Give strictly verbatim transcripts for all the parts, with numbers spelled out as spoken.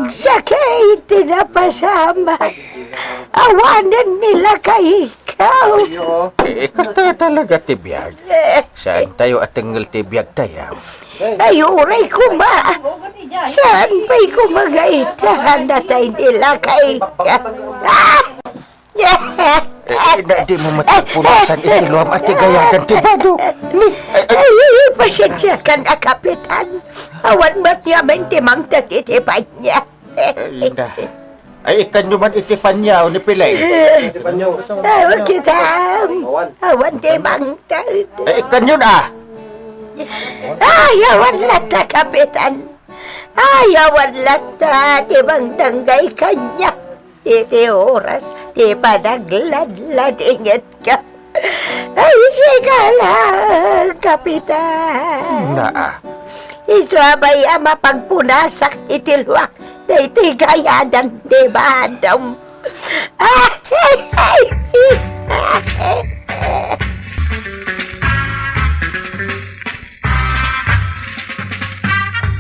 Sakit ti napasamak. Awanen ni lakayko. Eh, kasta talaga ti biag. Saantayo a tengngel ti biagtayo. Ay, uray koma. Saan pay koma nga ita, natay ni lakayko? Ah! Eh, na, di mo met punasan iti luam a ti gayagan ti bado. Ay, ay, ay, ay, pasiensiakan a, Kapitan. Awan met ngamin ti mangted iti pania. Ay, na. Ay, ikkanyo man iti pania, ni Pileng. Awan kita. Awan ti mangted. Ay, ikkanyo na. Ay, awan latta, Kapitan. Ay, awan latta ti mangdanggay kaniak iti oras ti panagladladingetka. Ay, sika lang, Kapitan. Naa. Isu a bay a mapagpunasak iti luak daytoy gayadan ti badom.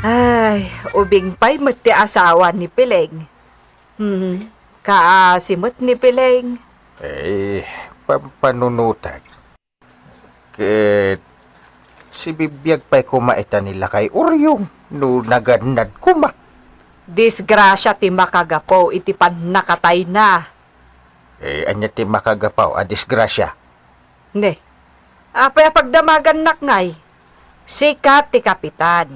Ay, ubing pay met ti asawa ni Pileng. Hmm, kaasi met ni Pileng. Eh, pampanunutek. Ket sibibiag pay koma ita ni Lakay Oriong no nagannad koma. Disgrasia ti makagapu iti pannakatayna. Eh, ania ti makagapu a disgrasia? Ne, apay a pagdamagannak ngay? Sika ti kapitan.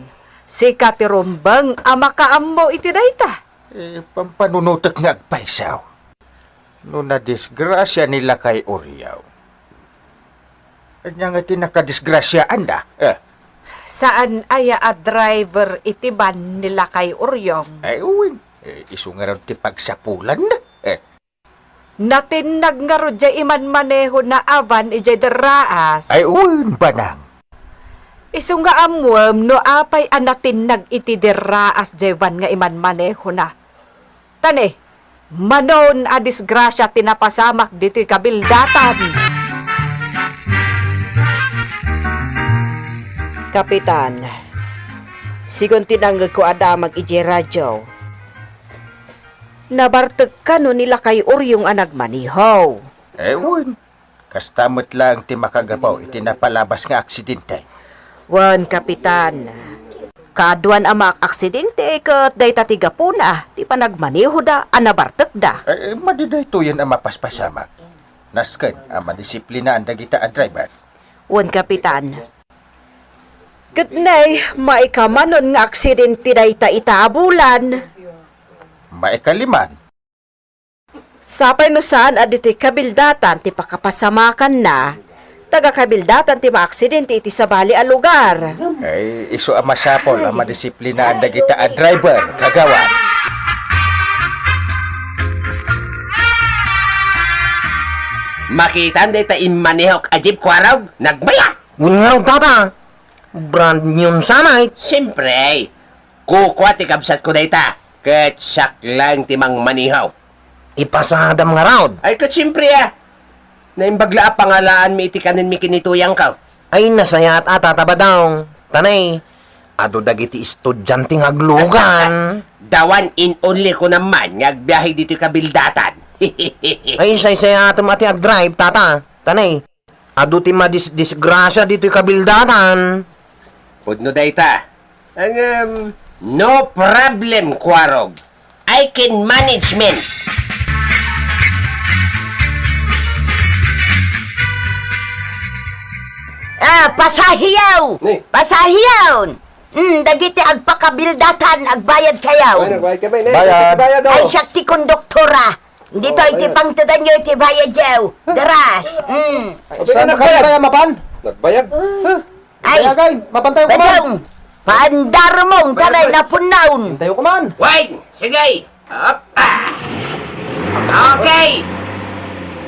Sika ti rumbeng a makaammo iti dayta. Eh, pampanunutek nga agpayso. No nadisgrasia ni Lakay Oriong, ania nga ti nakadisgrasiaanda? Eh. Saan aya a driver iti van ni Lakay Oriong? Ay, wen. Eh, isu ngarud ti pagsapulanna. Eh. Natinnag ngarud jay imanmanehona a van idiay derraas. Ay, wen, banang. Isu nga ammuem no apay a natinnag iti derraas jay van nga imanmanehona. Ta ne, manon a disgrasia ti napasamak ditoy kabildatan. Kapitan, sigun ti nangngegko a damag idiay radio, nabartek kano ni Lakay Oriong a nagmaneho. Eh, wen. Kasta met laeng ti makagapu iti napalabas nga aksidente. Wen, Kapitan. Kaaduan a maak-aksidente ket dayta ti gapuna ti panagmanehoda a nabartekda. Eh, madi daytoyen a mapaspasamak. Nasken a madisiplinaan dagita a driver. Wen, Kapitan. Ket ne, maikamanon nga aksidente dayta ita a bulan. Maikaliman. Sapay no saan a ditoy kabildatan ti pakapasamakanna, taga-kabildatan ti maaksidente iti sabali a lugar. Ay, isu a masapul a madisiplinaan dagita a driver, kagawad. Makitam dayta immanehok a jeep, Kuarog? Nagmayat! Wen ngarud, Tata. Brand new sana, eh. Siyempre. Kukua ti kabsatko dayta, ket siak laeng ti mangmaneho. Ipasadam ngarud. Ay, ket siyempre, a. Naimbag la a pangalaanmi iti kanenmi ken ni Tuyangko. Ay, nasayaat a, Tata Badong. Ta ne, adu dagiti estudiante nga aglugan. The one and only ko naman nga agbiahe ditoy kabildatan. Ay, saysayaatem a ti agdrive, Tata. Ta ne, adu ti madis-, disgrasia ditoy kabildatan. Pudno dayta. Ngem, no problem, Kuarog. I can management. Ah, pasahiyaw! Ni? Pasahiyaw! Hmm, dagiti agpakabildatan, agbayad kayaw. Ay, nagbayad ka ba? Ni, bayad. Bayad, oh. Ay, siak ti konduktora. Ditoy iti pangtedanyo iti bayadyo. Daras. Mm. Ay, saan ka nagbayad? Kaya mapan? Nagbayad? Ay, ay, agay, mapantayo ka man. Badong. Pandarmong, taray, napunnaw. Pantayo ka man. Wait, sige. Hop. Ah. Okay.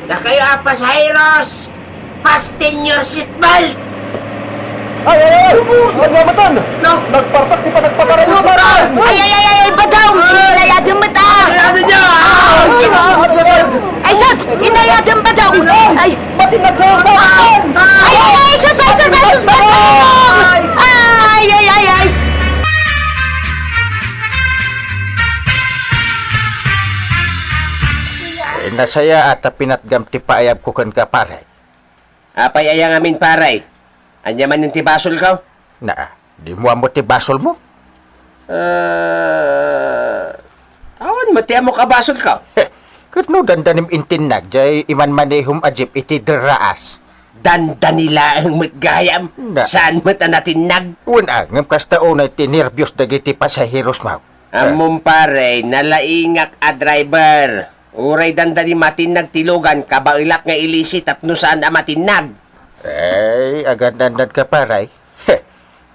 Dakayo a pasaheros. Fasten your seatbelt! Ay, ay, ay! Ay, ay, ay! Ano naman? No? Nagpartak ti panagpakarayo, pare! Ay, ay, ay, ay, ay, Badong! Inayadem met, ah! Ay, ano niya? Ah! Ay, sus! Inayadem, Badong! Ay! Mati nagsasakan! Ay, ay, ay, sus, ay, sus, ay, sus, Badong! Ay, ay, ay, ay! Nasayaat a pinatgam ti paayabko kenka, pare. Apay aya ngamin, pare? Ania manen ti basolko? Naa, dimo ammo ti basolmo? Ah, awan met ti ammok a basolko. Ket no dandanim intinnag, jay imanmanehom a jeep iti derraas. Dandani laeng met gayam. Na- Saan met a natinnag? Wen a, ngem kasta unay ti nerbios dagiti pasaherosmo. Ammom, pare, nalaingak a driver. Uray dandani matinnag ti lugan, kabaelak nga ilisi tapno saan a matinnag. Ay, agannadnadka, pare.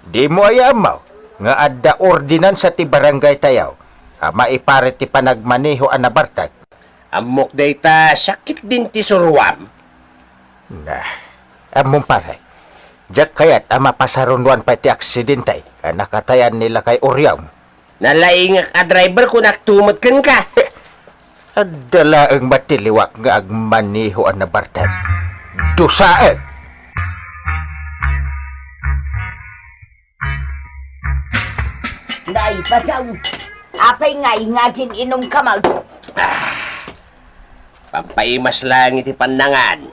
Dimo aya ammo nga adda ordinansa ti barangaytayo a maiparit ti panagmaneho a nabartek? Ammok dayta, sakit din ti suruam. Nah, ammom, pare. Diak kayat a mapasarunoan pay ti aksidente a nakatayan ni Lakay Orion. Nalaingak a driver, kunak to met kenka. Adda laeng met ti liwak nga agmaneho a nabartek. Dusaek! Nay, Badaw, apay ngay nga agin-inumka met? Ah, pampaimas laeng iti pannangan.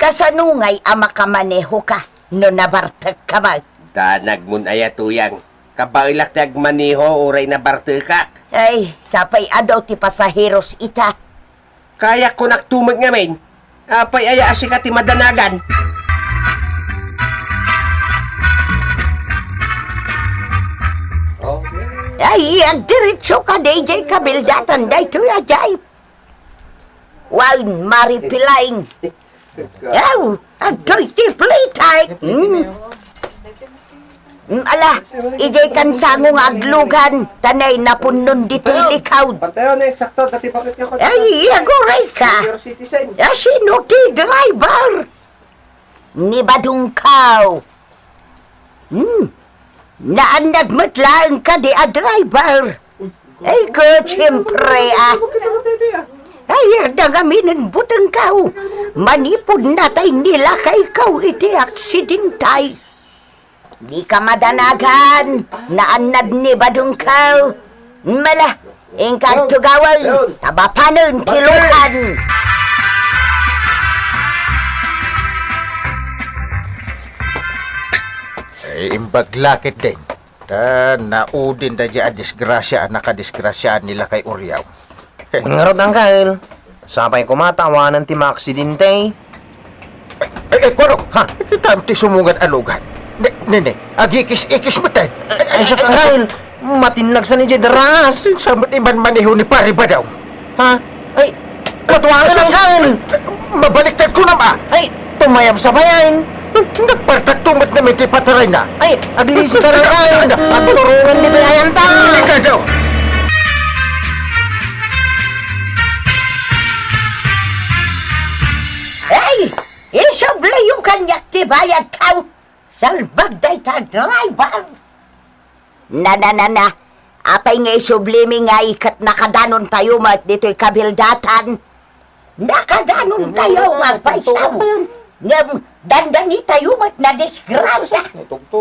Kasano ngay a makamanehoka no nabartekka met? Danagmon aya, Tuyang. Kabaelak ti agmaneho uray nabartekak. Ay, sapay adu ti pasaheros ita. Kayak kunak to met ngamin. Apay aya a sika ti madanagan? Ay, agdiretso ka dayjay kabildatan daytoy a jeep. Wen, Mari Pilaing. Yaw, adtoy ti plitay. Hmm. Hmm, ala, ijay kan sango nga aglugan, tanay napunnon ditoy likawd. Pantayo na eksakto, dati bakit nga Ay, aguray ka. Senior citizen. Asino ti driver? Ni Badungkaw. Hmm. Naannad met laeng kadi a driver. Ay, ket, siyempre, ah. Ay, adda ngaminen butengkaw. Manipud natay ni lakaykaw iti aksidentay. Dika madanagan, naannad ni Badungkaw. Mala, inka tugawan, ta mapanen ti lukan. Ay, imbag la ketdin. Ta naudin daydiay a disgrasia a nakadisgrasiaan ni lakay Oriaw. Ngarud, Angkel, sapay koma ta awanen ti maaksidente. Ay, ay, kuaro! Ha? Kitam ti sumungad a lugan. Ne, ne, ne, agikis-ikis metten. Ay, ay, sus, Angkel, matinnag sa ni Jay Daras. Sinsa met imanmaneho ni Pare Badaw? Ha? Ay, matuangan, Angkel! Mabaliktad kunam, a! Ay, tumayab sa bayan! Nagpartak tumet namin ti patarayna. Ay, aglisi ka lang, Angkel! Agturungan ditoy ayanta! Ikaw daw! Ay, isubliyo kaniak ti bayadtayo! Salbag dayta driver! Na, na, na, na. Apay nga isublimi ngay ket nakadanontayo met ditoy kabildatan? Nakadanontayo nga agpayso. Ngem dandanitayo met nadisgrasia.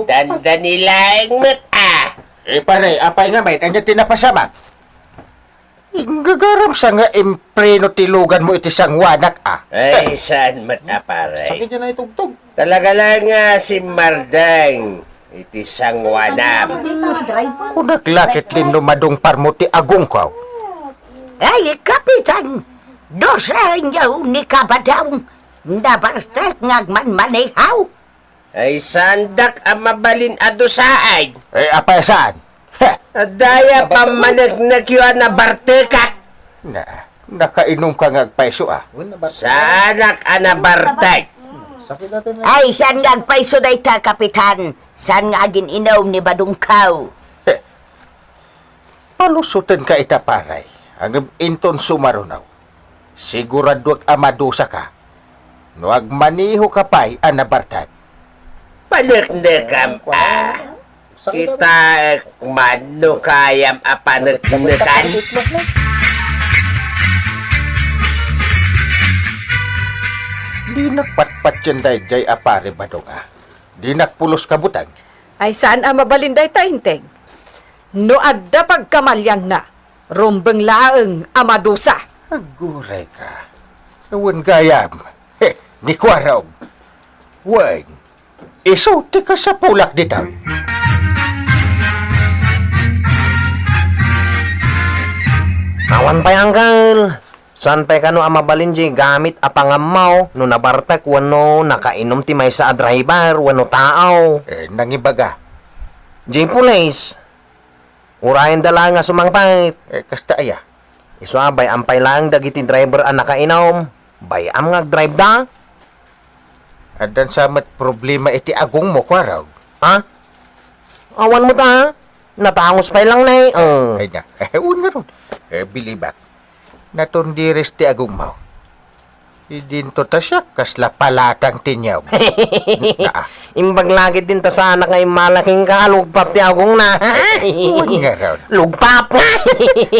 Dandani laeng met, a. Eh, pare, apay ngamin, ania ti napasamak? Gagaram sa nga impreno ti luganmo iti sangoanak, a. Ay, saan met a, pare? Sakit yan ay tugtog. Talaga lang nga simmardeng iti sangoanam. Kunak la ketdin no madungparmo ti agongko. Ay, Kapitan, dusaenyo ni Kabadaw, nabartek nga agmanmaneho. Ay, saandak a mabalin a dusaen. Eh, apay saan? Heh! Adda aya pammaneknekyo a nabartekak? Na, nakainumka nga agpayso, a. Saanak a nabartek. Ay, saan nga agpayso dayta, Kapitan? Saan nga agin-inum ni Badungkaw? Heh. Palusotenka ita, pare. Ngem inton sumaruno, siguraduek a madusaka no agmanehoka pay a nabartek. Paneknekam, a. Kitaek man no kayam a paneknekan. Dinak patpatien daydiay a Pare Badong, a. Dinak pulos kabuteng. Ay, saan a mabalin dayta, Integ? No adda pagkamalianna, rumbeng laeng a madusa. Aguray ka. Wen gayam. He, ni Kuarog. Wen, isu ti kasapulak ditoy. Awan pay, Uncle. Saan pay kano a mabalin diay gamit a pangammo no nabartek wenno nakainom ti maysa a driver wenno tao? Eh, nangibaga. Diay pulis, urayenda laeng a sumangpet. Eh, kasta aya? Isu a bay-am pay laeng dagiti driver a nakainom. Bay-am nga agdrive da. Addan sa met problema iti agongmo, Kuarog? Ha? Awan met a. Natangos pay lang, nay. Eh. Ay na. Eh, wen ngarud. Eh, bilibak. Natundires ti agongmo. Idinto ta siak, kasla palatang ti niyog. Naa. Imbag lakit din ta sana nga immala kenka, lugpap ti agongna. Eh, wen ngarud. Lugpap.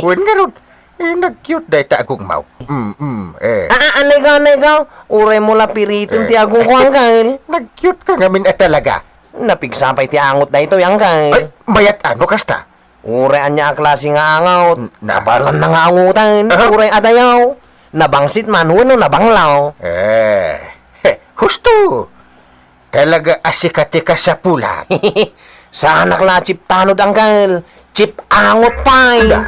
Wen ngarud. Eh, nag-cute dayta agongmo. Mm, mm, eh. Ah, ah, anay ka, anay ka. Uray mo la piritem ti Eh, agongko, eh, Uncle. Nag-cute ka ngamin a talaga. Napigsa pay ti angot daytoy, Uncle. Ay, mayat ano kasta? Uray ania a klase nga angot. N-, na- Kabaelanna nga angoten. Aha. Uray adayo. Nabangsit man wenno nabanglaw. Eh, he, husto. Talaga a sika ti kasapulak. Saanak la a chief tanod, Uncle. Chief angot pay. Da.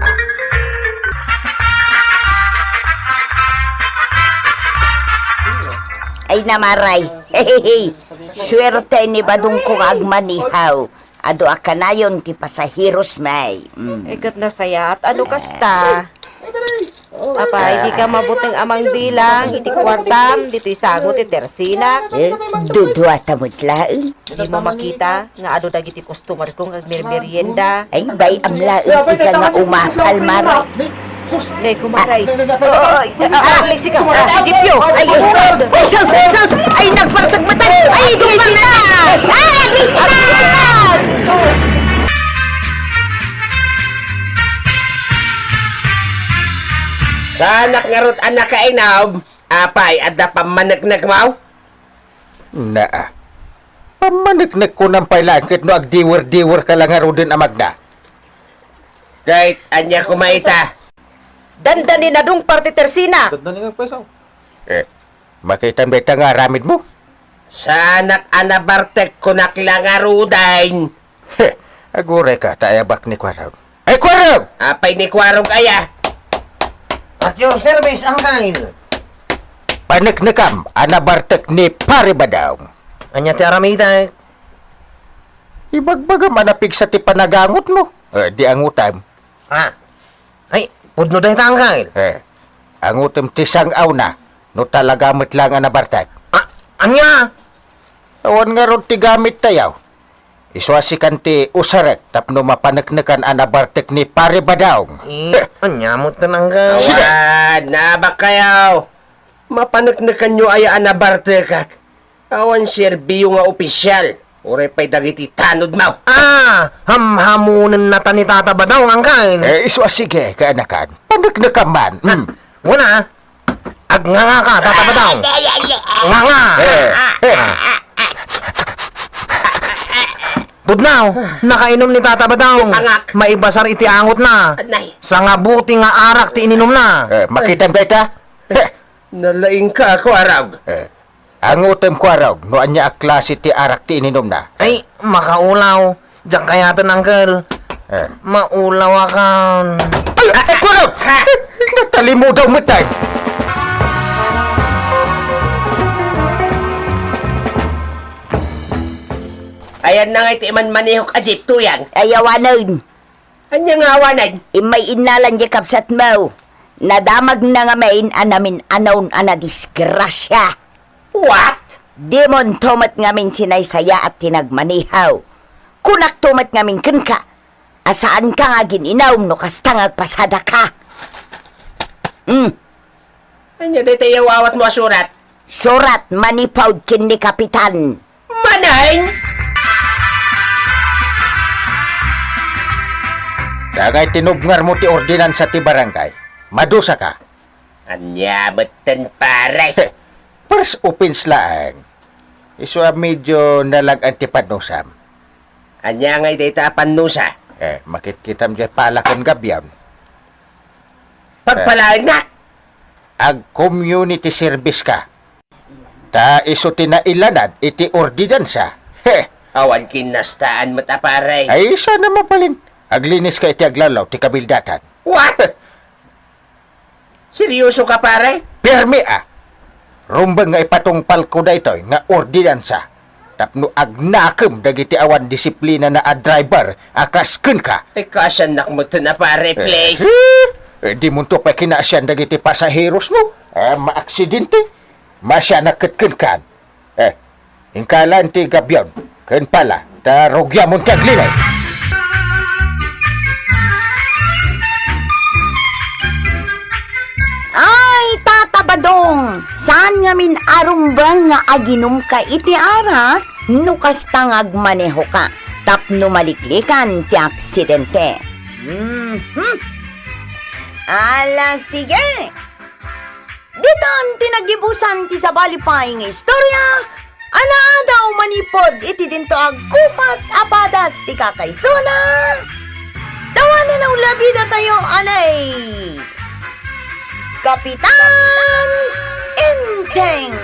Ay, namaray. Suerte ni Badongko nga agmanihaw. Adu a kanayon ti pasaheros, may. Mm. Eh, ket nasayaat, ano kasta? Apay, di ka mabuteng a mangbilang iti kuartam ditoy sango ti tersinak? Eh, duduata met laeng. Di mo makita nga adu dagiti customer ko nga agmermerienda? Ay, bay-am laeng ika nga umakal, mare. Nay, kumaray. Ah, ah, ah, ah, alis ka. Ah, Dipyo. Ay, ay, ay, sus, ay, sus. Ay, nagpartagmatan. Ay, dipyo na. Ah, alis ka. Saanak ngarud a nakainom, apay, adda pammaneknekmo? Naa. Pammaneknekko pay laeng ket no agdiwer-diwer ka la ngaruden a magna. Ket ania koma ita? Dandani nadungpar ti tersina. Dandani nga pwesaw. Eh, makitam dayta nga aramidmo? Saanak a nabartek, kunak la ngaruden. He, aguray ka, ta ayabak ni Kuarog. Ay, Kuarog! Apay ni Kuarog aya? At your service, Uncle. Paneknekam a nabartek ni Pare Badong. Ania ti aramidek? Ibagbagam a napigsa ti panagangotmo. Eh, di angotam. Ah. Ay, pudno dayta, Uncle. Eh, angotem ti sang-awna, no talaga met laeng a nabartek. Ah, ania? Awan ngarud ti gamit tayo. Isu a sikan ti usarek tapno mapaneknekan a nabartek ni Pare Badong. Eh, ania met ten, Uncle? Sige. Awan, naabak kayo. Mapaneknekanyo aya a nabartekak. Awan serbiyo nga opisyal. Uray pay dagiti tanodmo. Ah, hamhamonennata ni Tata Badong, Uncle. Eh, isu a sige, kaanakan. Paneknekam man. Ah, mm. Wen a, agnganga ka, Tata Badong. Nganga. Eh, eh. Pudno, nakainom ni Tata Badong. Angak. Maibasar iti angotna. Anay. Sangabuti nga arak ti ininomna. Eh, makitam dayta? Eh. Nalaingka, Kuarog. Eh. Angotem, Kuarog, no ania a klase ti arak ti ininomna. Ay, makaulaw. Diak kayaten, Uncle. Eh. Maulawakan. Ay, ay, Kuarog! Natalimudaw met tayo. Ayan na nga iti manmanihok a jeep, Tuyang. Ay, awanen. Ania nga awanen? Immay innalan di kabsatmo. Nadamagna ngamin a namin-anaon a nadisgrasya. What? Dimonto met ngamin sinaysayaat ti nagmanihaw. Kunakto met ngamin kenka a saanka nga agin-inom no kasta nga agpasadaka. Hmm. Ania daytoy awawatmo a surat? Surat manipud ken ni Kapitan. Maneng! Dagay tinubngarmo ti ordinansa ti barangay. Madusaka. Ania metten, pare? First offense laeng. Isu a medyo nalag-an ti pannusam. Ania ngay dayta a pannusa? Eh, makitkitam diay pala ken gabion. Pagpalaennak! ag-community service ka. Ta isu ti nailanad iti ordinansa. He! Awan kinnastaan met a, pare. Ay, sana mabalin. Aglinis ka iti aglawlaw ti kabildatan. What? Seryoso ka, pare? Pirmi a. Rumbeng nga ipatungpalko daytoy nga ordinansa tapno agnakem dagiti awan disiplinana a driver a kas kenka. Ay, kaasiannak metten a, pare, please. Eh, eh, dimonto pay kinaasian dagiti pasaherosmo. Eh, maaksidente. Maasianak ket kenkan. Eh, inka laeng ti gabion ken pala, ta rugiamon ti aglinis. Ay, Tata Badong, saan ngamin a rumbeng nga aginumka iti ara no kasta nga agmanehoka tapno maliklikan ti aksidente. Mhm. Ala, sige. Ditan ti nagibusan ti sabali pay nga istorya a naadaw manipud iti dinto agkupas a padas ti kakaisuna. Tawanan a ulabidatayo anay Kapitan Enteng.